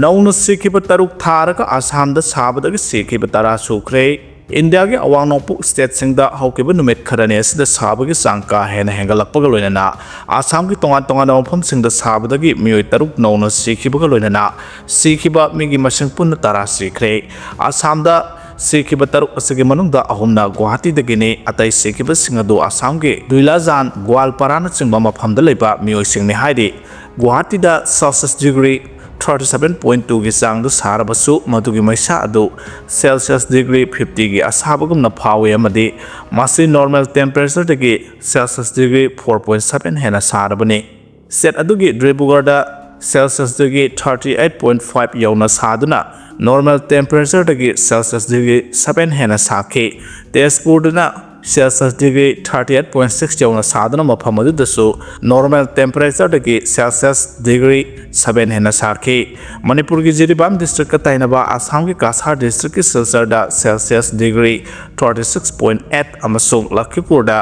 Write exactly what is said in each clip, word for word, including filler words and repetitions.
ꯅꯧꯅ ꯁꯤꯈꯤꯕ ꯇꯔꯨꯛ ꯊꯥꯔꯒ ꯑꯁꯥꯝꯗ ꯁꯥꯕꯗꯒꯤ ꯁꯤꯈꯤꯕ ꯇꯔꯥ ꯁꯨꯈ꯭ꯔꯦ꯫ ꯏꯟꯗꯤꯌꯥꯒꯤ ꯑꯋꯥꯡ ꯅꯣꯡꯄꯣꯛ ꯁ꯭ꯇꯦꯠꯁꯤꯡꯗ ꯍꯧꯈꯤꯕ ꯅꯨꯃꯤꯠ ꯈꯔꯅꯤ ꯑꯁꯤꯗ ꯁꯥꯕꯒꯤ ꯆꯥꯡ ꯀꯥ ꯍꯦꯟꯅ ꯍꯦꯟꯒꯠꯂꯛꯄꯒ ꯂꯣꯏꯅꯅ ꯑꯁꯥꯝꯒꯤ ꯇꯣꯉꯥꯟ ꯇꯣꯉꯥꯟꯕ ꯃꯐꯝꯁꯤꯡꯗ ꯁꯥꯕꯗꯒꯤ ꯃꯤꯑꯣꯏ ꯇꯔꯨꯛ ꯅꯧꯅ ꯁꯤꯈꯤꯕꯒ ꯂꯣꯏꯅꯅ ꯁꯤꯈꯤꯕ ꯃꯤꯒꯤ ꯃꯁꯤꯡ ꯄꯨꯟꯅ ꯇꯔꯥ ꯁꯤꯈ꯭ꯔꯦ꯫ ꯑꯁꯥꯝꯗ ꯁꯤꯈꯤꯕ ꯇꯔꯨꯛ ꯑꯁꯤꯒꯤ ꯃꯅꯨꯡꯗ ꯑꯍꯨꯝꯅ ꯒꯨꯋꯥꯍꯥꯇꯤꯗꯒꯤꯅꯤ꯫ ꯑꯇꯩ ꯁꯤꯈꯤꯕꯁꯤꯡ ꯑꯗꯨ ꯑꯁꯥꯝꯒꯤ ꯗꯨꯏꯂꯥꯖꯥꯟ, ꯒ꯭ꯋꯥꯜꯄꯥꯔꯥꯅꯆꯤꯡꯕ ꯃꯐꯝꯗ ꯂꯩꯕ ꯃꯤꯑꯣꯏꯁꯤꯡꯅꯤ ꯍꯥꯏꯔꯤ꯫ ꯒꯨꯋꯥꯍꯥꯇꯤꯗ Celsius degree thirty seven point twoꯒꯤ ꯆꯥꯡꯗ ꯁꯥꯔꯕꯁꯨ, ꯃꯗꯨꯒꯤ ꯃꯩꯁꯥ ꯑꯗꯨ Celsius degree fiftyꯒꯤ ꯑꯁꯥꯕꯒꯨꯝꯅ ꯐꯥꯎꯏ ꯑꯃꯗꯤ ꯃꯁꯤ normal temperatureꯗꯒꯤ Celsius degree four point seven ꯍꯦꯟꯅ ꯁꯥꯔꯕꯅꯤ꯫ ꯁ꯭ꯇꯦꯠ ꯑꯗꯨꯒꯤ ꯗꯤꯕ꯭ꯔꯨꯒꯔꯗ Celsius degree thirty eight point five ꯌꯧꯅ ꯁꯥꯗꯨꯅ normal temperatureꯗꯒꯤ Celsius degree seven ꯍꯦꯟꯅ ꯁꯥꯈꯤ꯫ ꯇꯦꯖꯄꯨꯔꯗꯅ Celsius degree thirty eight point six ꯌꯧꯅ ꯁꯥꯗꯨꯅ ꯃꯐꯝ ꯑꯗꯨꯗꯁꯨ normal temperatureꯗꯒꯤ Celsius degree seven ꯍꯦꯟꯅ ꯁꯥꯈꯤ꯫ ꯃꯅꯤꯄꯨꯔꯒꯤ ꯖꯤꯔꯤꯕꯥꯝ districtꯀ ꯇꯥꯏꯅꯕ ꯑꯁꯥꯝꯒꯤ Cachar districtꯀꯤ ꯁꯤꯜꯆꯔꯗ Celsius degree thirty six point eight ꯑꯃꯁꯨꯡ ꯂꯈꯤꯄꯨꯔꯗ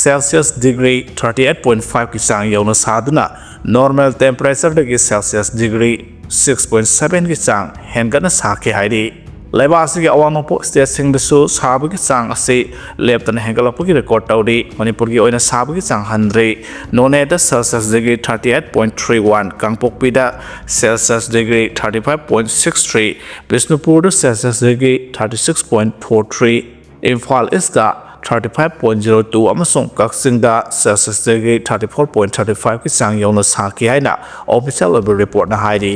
Celsius degree thirty eight point fiveꯀꯤ ꯆꯥꯡ ꯌꯧꯅ ꯁꯥꯗꯨꯅ normal temperatureꯗꯒꯤ Celsius degree six point sevenꯒꯤ ꯆꯥꯡ ꯍꯦꯟꯒꯠꯅ ꯁꯥꯈꯤ ꯍꯥꯏꯔꯤ꯫ ꯂꯩꯕꯥꯛ ꯑꯁꯤꯒꯤ ꯑꯋꯥꯡ ꯅꯣꯡꯄꯣꯛ ꯁ꯭ꯇꯦꯠꯁꯤꯡꯗꯁꯨ ꯁꯥꯕꯒꯤ ꯆꯥꯡ ꯑꯁꯤ ꯂꯦꯞꯇꯅ ꯍꯦꯟꯒꯠꯂꯛꯄꯒꯤ record ꯇꯧꯔꯤ꯫ ꯃꯅꯤꯄꯨꯔꯒꯤ ꯑꯣꯏꯅ ꯁꯥꯕꯒꯤ ꯆꯥꯡ ꯍꯟꯗ꯭ꯔꯤ꯫ ꯅꯣꯅꯦꯗ Celsius degree thirty eight point three one, ꯀꯥꯡꯄꯣꯛꯄꯤꯗ Celsius degree thirty five point six three, ꯕꯤꯁꯅꯨꯄꯨꯔꯗ Celsius degree thirty six point four three, Imphal east thirty five point zero two ꯑꯃꯁꯨꯡ ꯀꯛꯆꯤꯡꯗ Celsius degree thirty four point thirty fiveꯀꯤ ꯆꯥꯡ ꯌꯧꯅ ꯁꯥꯈꯤ ꯍꯥꯏꯅ official ꯑꯣꯏꯕ reportꯅ ꯍꯥꯏꯔꯤ꯫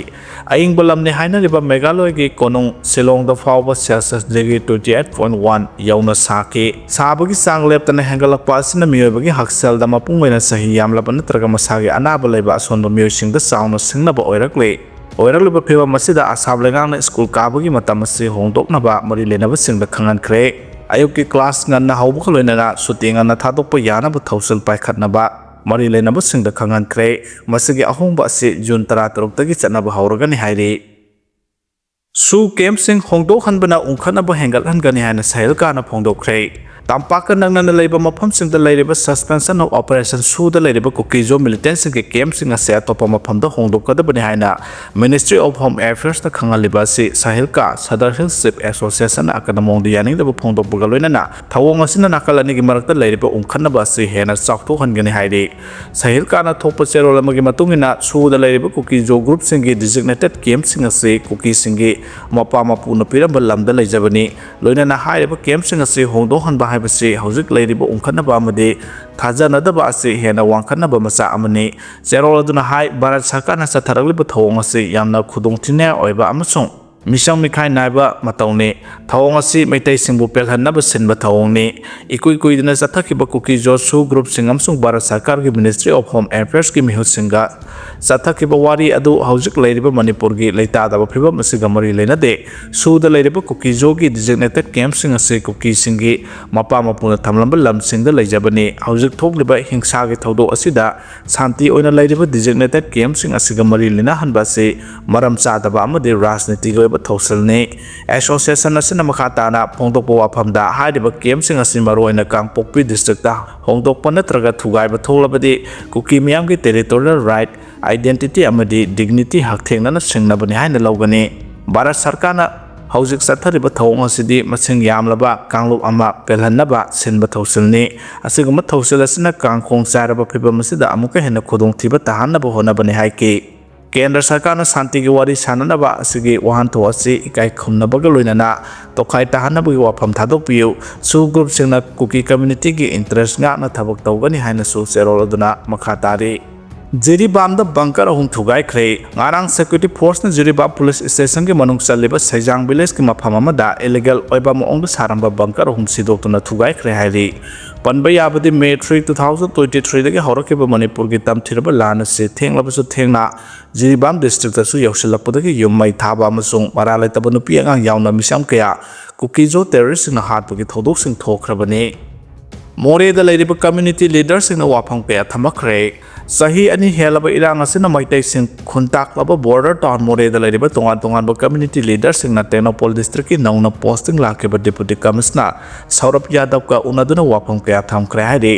ꯑꯏꯪꯕ ꯂꯝꯅꯤ ꯍꯥꯏꯅꯔꯤꯕ ꯃꯦꯘꯥꯂꯌꯒꯤ ꯀꯣꯅꯨꯡ ꯁꯤꯂꯣꯡꯗ ꯐꯥꯎꯕ Celsius degree twenty eight point one ꯌꯧꯅ ꯁꯥꯈꯤ꯫ ꯁꯥꯕꯒꯤ ꯆꯥꯡ ꯂꯦꯞꯇꯅ ꯍꯦꯟꯒꯠꯂꯛꯄ ꯑꯁꯤꯅ ꯃꯤꯑꯣꯏꯕꯒꯤ ꯍꯛꯁꯦꯜꯗ ꯃꯄꯨꯡ ꯑꯣꯏꯅ ꯆꯍꯤ ꯌꯥꯝꯂꯕ ꯅꯠꯇ꯭ꯔꯒ ꯃꯁꯥꯒꯤ ꯑꯅꯥꯕ ꯂꯩꯕ ꯑꯁꯣꯟꯕ ꯃꯤꯑꯣꯏꯁꯤꯡꯗ ꯆꯥꯎꯅ ꯁꯤꯡꯅꯕ ꯑꯣꯏꯔꯛꯂꯤ꯫ ꯑꯣꯏꯔꯛꯂꯤꯕ ꯐꯤꯚꯝ ꯑꯁꯤꯗ ꯑꯁꯥꯝ ꯂꯩꯉꯥꯛꯅ ꯁ꯭ꯀꯨꯜ ꯀꯥꯕꯒꯤ ꯃꯇꯝ ꯑꯁꯤ ꯍꯣꯡꯗꯣꯛꯅꯕ ꯃꯔꯤ ꯂꯩꯅꯕꯁꯤꯡꯗ ꯈꯪꯍꯟꯈ꯭ꯔꯦ꯫ ꯑꯌꯨꯛꯀꯤ ꯀ꯭ꯂꯥꯁ ꯉꯟꯅ ꯍꯧꯕꯒ ꯂꯣꯏꯅꯅ ꯁꯨꯇꯤ ꯉꯟꯅ ꯊꯥꯗꯣꯛꯄ ꯌꯥꯅꯕ ꯊꯧꯁꯤꯜ ꯄꯥꯏꯈꯠꯅꯕ ꯃꯔꯤ ꯂꯩꯅꯕꯁꯤꯡꯗ ꯈꯪꯍꯟꯈ꯭ꯔꯦ꯫ ꯃꯁꯤꯒꯤ ꯑꯍꯣꯡꯕ ꯑꯁꯤ ꯖꯨꯟ ꯇꯔꯥꯇꯔꯨꯛꯇꯒꯤ ꯆꯠꯅꯕ ꯍꯧꯔꯒꯅꯤ ꯍꯥꯏꯔꯤ꯫ ꯁꯨ ꯀꯦꯝꯞꯁꯤꯡ ꯍꯣꯡꯗꯣꯛꯍꯟꯕꯅ ꯎꯪꯈꯠꯅꯕ ꯍꯦꯟꯒꯠꯍꯟꯒꯅꯤ ꯍꯥꯏꯅ ꯁꯍꯤꯜꯀꯥꯅ ꯐꯣꯡꯗꯣꯛꯈ꯭ꯔꯦ꯫ ꯇꯝꯄꯥꯛꯀ ꯅꯛꯅꯅ ꯂꯩꯕ ꯃꯐꯝꯁꯤꯡꯗ ꯂꯩꯔꯤꯕ Suspension of Operation ꯁꯨꯗ ꯂꯩꯔꯤꯕ ꯀꯨꯀꯤꯖꯣ ꯃꯤꯂꯤꯇꯦꯟꯁꯤꯡꯒꯤ ꯀꯦꯝꯞꯁꯤꯡ ꯑꯁꯤ ꯑꯇꯣꯞꯄ ꯃꯐꯝꯗ ꯍꯣꯡꯗꯣꯛꯀꯗꯕꯅꯤ ꯍꯥꯏꯅ Ministry of Home Affairsꯅ ꯈꯪꯍꯜꯂꯤꯕ ꯑꯁꯤ ꯁꯥꯍꯤꯜꯀꯥ ꯁꯗꯔ ꯍꯤꯜꯁ ꯆꯤꯐ ꯑꯦꯁꯣꯁꯤꯌꯦꯁꯟꯅ ꯑꯀꯟꯕ ꯃꯑꯣꯡꯗ ꯌꯥꯅꯤꯡꯗꯕ ꯐꯣꯡꯗꯣꯛꯄꯒ ꯂꯣꯏꯅꯅ ꯊꯧꯑꯣꯡ ꯑꯁꯤꯅ ꯅꯥꯀꯜ ꯑꯅꯤꯒꯤ ꯃꯔꯛꯇ ꯂꯩꯔꯤꯕ ꯎꯪꯈꯠꯅꯕ ꯑꯁꯤ ꯍꯦꯟꯅ ꯆꯥꯎꯊꯣꯛꯍꯟꯒꯅꯤ ꯍꯥꯏꯔꯤ꯫ ꯁꯥꯍꯤꯜꯀꯥꯅ ꯊꯣꯛꯄ ꯆꯦꯔꯣꯜ ꯑꯃꯒꯤ ꯃꯇꯨꯡ ꯏꯟꯅ ꯁꯨꯗ ꯂꯩꯔꯤꯕ ꯀꯨꯀꯤꯖꯣ ꯒ꯭ꯔꯨꯞꯁꯤꯡꯒꯤ ꯗꯤꯖꯤꯒꯅꯦꯇꯦꯠ ꯀꯦꯝꯞꯁꯤꯡ ꯑꯁꯤ ꯀꯨꯀꯤꯁꯤꯡꯒꯤ ꯃꯄꯥ ꯃꯄꯨꯅ ꯄꯤꯔꯝꯕ ꯂꯝꯗ ꯂꯩꯖꯕꯅꯤ꯫ ꯂꯣꯏꯅꯅ ꯍꯥꯏꯔꯤꯕ ꯀꯦꯝꯞꯁꯤꯡ ꯑꯁꯤ ꯍꯣꯡꯗꯣꯛꯍꯟꯕ ꯍꯥꯏꯕꯁꯤ ꯍꯧꯖꯤꯛ ꯂꯩꯔꯤꯕ ꯎꯪꯈꯠꯅꯕ ꯑꯃꯗꯤ ꯊꯥꯖꯅꯗꯕ ꯑꯁꯤ ꯍꯦꯟꯅ ꯋꯥꯡꯈꯠꯅꯕ ꯃꯆꯥꯛ ꯑꯃꯅꯤ꯫ ꯆꯦꯔꯣꯜ ꯑꯗꯨꯅ ꯍꯥꯏ, ꯚꯥꯔꯠ ꯁꯔꯀꯥꯔꯅ ꯆꯠꯊꯔꯛꯂꯤꯕ ꯊꯧꯑꯣꯡ ꯑꯁꯤ ꯌꯥꯝꯅ ꯈꯨꯗꯣꯡꯊꯤꯅꯤꯡꯉꯥꯏ ꯑꯣꯏꯕ ꯑꯃꯁꯨꯡ ꯃꯤꯆꯪ ꯃꯤꯈꯥꯏ ꯅꯥꯏꯕ ꯃꯇꯧꯅꯤ꯫ ꯊꯧꯑꯣꯡ ꯑꯁꯤ ꯃꯩꯇꯩꯁꯤꯡꯕꯨ ꯄꯦꯜꯍꯟꯅꯕ ꯁꯤꯟꯕ ꯊꯧꯑꯣꯡꯅꯤ꯫ ꯏꯀꯨꯏ ꯀꯨꯏꯗꯅ ꯆꯠꯊꯈꯤꯕ ꯀꯨꯀꯤꯖꯣ ꯁꯨ ꯒ꯭ꯔꯨꯞꯁꯤꯡ ꯑꯃꯁꯨꯡ ꯚꯥꯔꯠ ꯁꯔꯀꯥꯔꯒꯤ Ministry of Home Affairsꯀꯤ ꯃꯤꯍꯨꯠꯁꯤꯡꯒ ꯆꯠꯊꯈꯤꯕ ꯋꯥꯔꯤ ꯑꯗꯨ ꯍꯧꯖꯤꯛ ꯂꯩꯔꯤꯕ ꯃꯅꯤꯄꯨꯔꯒꯤ ꯂꯩꯇꯥꯗꯕ ꯐꯤꯕꯝ ꯑꯁꯤꯒ ꯃꯔꯤ ꯂꯩꯅꯗꯦ꯫ ꯁꯨꯗ ꯂꯩꯔꯤꯕ ꯀꯨꯀꯤꯖꯣꯒꯤ ꯗꯤꯖꯤꯒꯅꯦꯇꯦꯠ ꯀꯦꯝꯞꯁꯤꯡ ꯑꯁꯤ ꯀꯨꯀꯤꯁꯤꯡꯒꯤ ꯃꯄꯥ ꯃꯄꯨꯅ ꯊꯝꯂꯝꯕ ꯂꯝꯁꯤꯡꯗ ꯂꯩꯖꯕꯅꯤ꯫ ꯍꯧꯖꯤꯛ ꯊꯣꯛꯂꯤꯕ ꯍꯤꯡꯁꯥꯒꯤ ꯊꯧꯗꯣꯛ ꯑꯁꯤꯗ ꯁꯥꯟꯇꯤ ꯑꯣꯏꯅ ꯂꯩꯔꯤꯕ ꯗꯤꯖꯤꯒꯅꯦꯇꯦꯠ ꯀꯦꯝꯞꯁꯤꯡ ꯑꯁꯤꯒ ꯃꯔꯤ ꯂꯩꯅꯍꯟꯕ ꯑꯁꯤ ꯃꯔꯝ ꯆꯥꯗꯕ ꯑꯃꯗꯤ ꯔꯥꯖꯅꯤꯇꯤꯒꯤ ꯑꯣꯏꯕ ꯊꯧꯁꯤꯜꯅꯤ꯫ ꯑꯦꯁꯣꯁꯤꯌꯦꯁꯟ ꯑꯁꯤꯅ ꯃꯈꯥ ꯇꯥꯅ ꯐꯣꯡꯗꯣꯛꯄ ꯋꯥꯐꯝꯗ, ꯍꯥꯏꯔꯤꯕ ꯀꯦꯝꯞꯁꯤꯡ ꯑꯁꯤ ꯃꯔꯨꯑꯣꯏꯅ ꯀꯥꯡꯄꯣꯛꯄꯤ ꯗꯤꯁꯇ꯭ꯔꯤꯛꯇ ꯍꯣꯡꯗꯣꯛꯄ ꯅꯠꯇ꯭ꯔꯒ ꯊꯨꯒꯥꯏꯕ ꯊꯣꯛꯂꯕꯗꯤ ꯀꯨꯀꯤ ꯃꯤꯌꯥꯝꯒꯤ ꯇꯦꯔꯤꯇꯣꯔꯤꯌꯦꯜ ꯔꯥꯏꯠ, ꯑꯥꯏꯗꯦꯟꯇꯤꯇꯤ ꯑꯃꯗꯤ ꯗꯤꯒꯅꯤꯇꯤ ꯍꯛꯊꯦꯡꯅꯅ ꯁꯤꯡꯅꯕꯅꯤ ꯍꯥꯏꯅ ꯂꯧꯒꯅꯤ꯫ ꯚꯥꯔꯠ ꯁꯔꯀꯥꯔꯅ ꯍꯧꯖꯤꯛ ꯆꯠꯊꯔꯤꯕ ꯊꯧꯑꯣꯡ ꯑꯁꯤꯗꯤ ꯃꯁꯤꯡ ꯌꯥꯝꯂꯕ ꯀꯥꯡꯂꯨꯞ ꯑꯃ ꯄꯦꯜꯍꯟꯅꯕ ꯁꯤꯟꯕ ꯊꯧꯁꯤꯜꯅꯤ꯫ ꯑꯁꯤꯒꯨꯝꯕ ꯊꯧꯁꯤꯜ ꯑꯁꯤꯅ ꯀꯥꯡꯈꯣꯡ ꯆꯥꯏꯔꯕ ꯐꯤꯚꯝ ꯑꯁꯤꯗ ꯑꯃꯨꯛꯀ ꯍꯦꯟꯅ ꯈꯨꯗꯣꯡꯊꯤꯕ ꯇꯥꯍꯟꯅꯕ ꯍꯣꯠꯅꯕꯅꯤ ꯍꯥꯏꯈꯤ꯫ ꯀꯦꯟꯗ꯭ꯔ ꯁꯔꯀꯥꯔꯅ ꯁꯥꯟꯇꯤꯒꯤ ꯋꯥꯔꯤ ꯁꯥꯅꯅꯕ ꯑꯁꯤꯒꯤ ꯋꯥꯍꯟꯊꯣꯛ ꯑꯁꯤ ꯏꯀꯥꯏ ꯈꯨꯝꯅꯕꯒ ꯂꯣꯏꯅꯅ ꯇꯣꯈꯥꯏ ꯇꯥꯍꯟꯅꯕꯒꯤ ꯋꯥꯐꯝ ꯊꯥꯗꯣꯛꯄꯤꯌꯨ꯫ ꯁꯨ ꯒ꯭ꯔꯨꯞꯁꯤꯡꯅ ꯀꯨꯀꯤ ꯀꯝꯃ꯭ꯌꯨꯅꯤꯇꯤꯒꯤ ꯏꯟꯇꯔꯦꯁ ꯉꯥꯛꯅ ꯊꯕꯛ ꯇꯧꯒꯅꯤ ꯍꯥꯏꯅꯁꯨ ꯆꯦꯔꯣꯜ ꯑꯗꯨꯅ ꯃꯈꯥ ꯇꯥꯔꯤ꯫ ꯖꯤꯔꯤꯕꯥꯝꯗ ꯕꯪꯀꯔ ꯑꯍꯨꯝ ꯊꯨꯒꯥꯏꯈ꯭ꯔꯦ꯫ ꯉꯔꯥꯡ ꯁꯦꯀ꯭ꯌꯨꯔꯤꯇꯤ ꯐꯣꯔꯁꯅ ꯖꯤꯔꯤꯕꯥꯝ ꯄꯨꯂꯤꯁ ꯁ꯭ꯇꯦꯁꯟꯒꯤ ꯃꯅꯨꯡ ꯆꯜꯂꯤꯕ ꯁꯩꯖꯥꯡ ꯚꯤꯂꯦꯖꯀꯤ ꯃꯐꯝ ꯑꯃꯗ ꯏꯂꯤꯒꯦꯜ ꯑꯣꯏꯕ ꯃꯑꯣꯡꯗ ꯁꯥꯔꯝꯕ ꯕꯪꯀꯔ ꯑꯍꯨꯝ ꯁꯤꯗꯣꯛꯇꯨꯅ ꯊꯨꯒꯥꯏꯈ꯭ꯔꯦ ꯍꯥꯏꯔꯤ꯫ ꯄꯟꯕ ꯌꯥꯕꯗꯤ, May three, two thousand twenty ꯊ꯭ꯔꯤꯗꯒꯤ ꯍꯧꯔꯛꯈꯤꯕ ꯃꯅꯤꯄꯨꯔꯒꯤ ꯇꯝꯊꯤꯔꯕ ꯂꯥꯟ ꯑꯁꯤ ꯊꯦꯡꯂꯕꯁꯨ ꯊꯦꯡꯅ ꯖꯤꯔꯤꯕꯥꯝ ꯗꯤꯁꯇ꯭ꯔꯤꯛꯇꯁꯨ ꯌꯧꯁꯤꯜꯂꯛꯄꯗꯒꯤ ꯌꯨꯝ ꯃꯩ ꯊꯥꯕ ꯑꯃꯁꯨꯡ ꯃꯔꯥꯜ ꯂꯩꯇꯕ ꯅꯨꯄꯤ ꯑꯉꯥꯡ ꯌꯥꯎꯅ ꯃꯤꯆꯝ ꯀꯌꯥ ꯀꯨꯀꯤꯖꯣ ꯇꯦꯔꯣꯔꯤꯁꯁꯤꯡꯅ ꯍꯥꯠꯄꯒꯤ ꯊꯧꯗꯣꯛꯁꯤꯡ ꯊꯣꯛꯈ꯭ꯔꯕꯅꯤ꯫ ꯃꯣꯔꯦꯗ ꯂꯩꯔꯤꯕ ꯀꯝꯃ꯭ꯌꯨꯅꯤꯇꯤ ꯂꯤꯗꯔꯁꯤꯡꯅ ꯋꯥꯐꯝ ꯀꯌꯥ ꯊꯝꯃꯛꯈ꯭ꯔꯦ꯫ ꯆꯍꯤ ꯑꯅꯤ ꯍꯦꯜꯂꯕ ꯏꯔꯥꯡ ꯑꯁꯤꯅ ꯃꯩꯇꯩꯁꯤꯡ ꯈꯨꯟꯇꯥꯛꯂꯕ border town ꯃꯣꯔꯦꯗ ꯂꯩꯔꯤꯕ ꯇꯣꯉꯥꯟ ꯇꯣꯉꯥꯟꯕ community leaderꯁꯤꯡꯅ ꯇꯦꯡꯅꯧꯄꯜ districtꯀꯤ ꯅꯧꯅ posting ꯂꯥꯛꯈꯤꯕ deputy commissioner ꯁꯧꯔꯚ ꯌꯥꯗꯕꯀ ꯎꯅꯗꯨꯅ ꯋꯥꯐꯝ ꯀꯌꯥ ꯊꯝꯈ꯭ꯔꯦ ꯍꯥꯏꯔꯤ꯫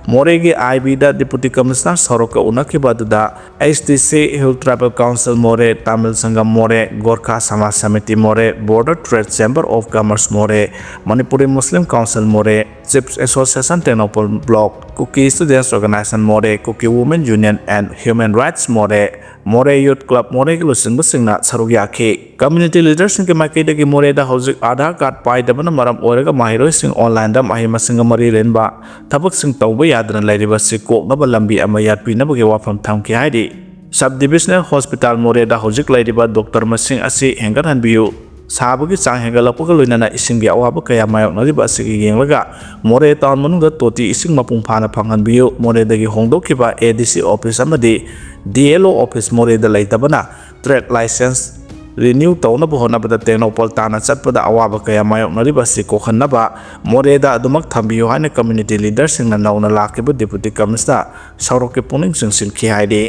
ꯃꯣꯔꯦꯒꯤ ꯑꯥꯏ ꯕꯤꯗ deputy commissioner ꯁꯧꯔꯚꯀ ꯎꯅꯈꯤꯕ ꯑꯗꯨꯗ H T C Hill Tribal Council ꯃꯣꯔꯦ, ꯇꯥꯃꯤꯜ ꯁꯪꯒꯝ ꯃꯣꯔꯦ, ꯒꯣꯔꯈꯥ ꯁꯃꯥꯖ ꯁꯃꯤꯇꯤ ꯃꯣꯔꯦ, Border Trade Chamber of Commerce ꯃꯣꯔꯦ, ꯃꯅꯤꯄꯨꯔꯤ ꯃꯨꯁꯂꯤꯝ ꯀꯥꯎꯟꯁꯤꯜ ꯃꯣꯔꯦ, Chiefs Association Tengnoupal block, Kuki Students Organization ꯃꯣꯔꯦ, Kuki Women Union and Human Rights ꯃꯣꯔꯦ, ꯃꯣꯔꯦ Youth Club ꯃꯣꯔꯦꯒꯤ ꯂꯨꯆꯤꯡꯕꯁꯤꯡꯅ ꯁꯔꯨꯛ ꯌꯥꯈꯤ꯫ Community leaderꯁꯤꯡꯒꯤ ꯃꯥꯏꯀꯩꯗꯒꯤ ꯃꯣꯔꯦꯗ ꯍꯧꯖꯤꯛ ꯑꯥꯙꯥꯔ ꯀꯥꯔꯗ ꯄꯥꯏꯗꯕꯅ ꯃꯔꯝ ꯑꯣꯏꯔꯒ ꯃꯍꯩꯔꯣꯏꯁꯤꯡ online ꯗ ꯃꯍꯩ ꯃꯁꯤꯡꯒ ꯃꯔꯤ ꯂꯩꯅꯕ ꯊꯕꯛꯁꯤꯡ ꯇꯧꯕ ꯌꯥꯗꯅ ꯂꯩꯔꯤꯕ ꯑꯁꯤ ꯀꯣꯛꯅꯕ ꯂꯝꯕꯤ ꯑꯃ ꯌꯥꯠꯄꯤꯅꯕꯒꯤ ꯋꯥꯐꯝ ꯊꯝꯈꯤ ꯍꯥꯏꯔꯤ꯫ Sub Divisional Hospital ꯃꯣꯔꯦꯗ ꯍꯧꯖꯤꯛ ꯂꯩꯔꯤꯕ doctor ꯃꯁꯤꯡ ꯑꯁꯤ ꯍꯦꯟꯒꯠꯍꯟꯕꯤꯌꯨ꯫ ꯁꯥꯕꯒꯤ ꯆꯥꯡ ꯍꯦꯟꯒꯠꯂꯛꯄꯒ ꯂꯣꯏꯅꯅ ꯏꯁꯤꯡꯒꯤ ꯑꯋꯥꯕ ꯀꯌꯥ ꯃꯥꯌꯣꯛꯅꯔꯤꯕ ꯑꯁꯤꯒꯤ ꯌꯦꯡꯂꯒ ꯃꯣꯔꯦ town ꯃꯅꯨꯡꯗ ꯇꯣꯇꯤ ꯏꯁꯤꯡ ꯃꯄꯨꯡ ꯐꯥꯅ ꯐꯪꯍꯟꯕꯤꯌꯨ꯫ ꯃꯣꯔꯦꯗꯒꯤ ꯍꯣꯡꯗꯣꯛꯈꯤꯕ A D C office ꯑꯃꯗꯤ D L O office ꯃꯣꯔꯦꯗ ꯂꯩꯇꯕꯅ trade license renew ꯇꯧꯅꯕ ꯍꯣꯠꯅꯕꯗ ꯇꯦꯡꯅꯧꯄꯜ ꯇꯥꯟꯅ ꯆꯠꯄꯗ ꯑꯋꯥꯕ ꯀꯌꯥ ꯃꯥꯌꯣꯛꯅꯔꯤꯕ ꯑꯁꯤ ꯀꯣꯛꯍꯟꯅꯕ ꯃꯣꯔꯦꯗ ꯑꯗꯨꯃꯛ ꯊꯝꯕꯤꯌꯨ ꯍꯥꯏꯅ community leaderꯁꯤꯡꯅ ꯅꯧꯅ ꯂꯥꯛꯈꯤꯕ deputy commissioner ꯁꯧꯔꯚꯀꯤ ꯄꯨꯛꯅꯤꯡ ꯆꯤꯡꯁꯤꯟꯈꯤ ꯍꯥꯏꯔꯤ꯫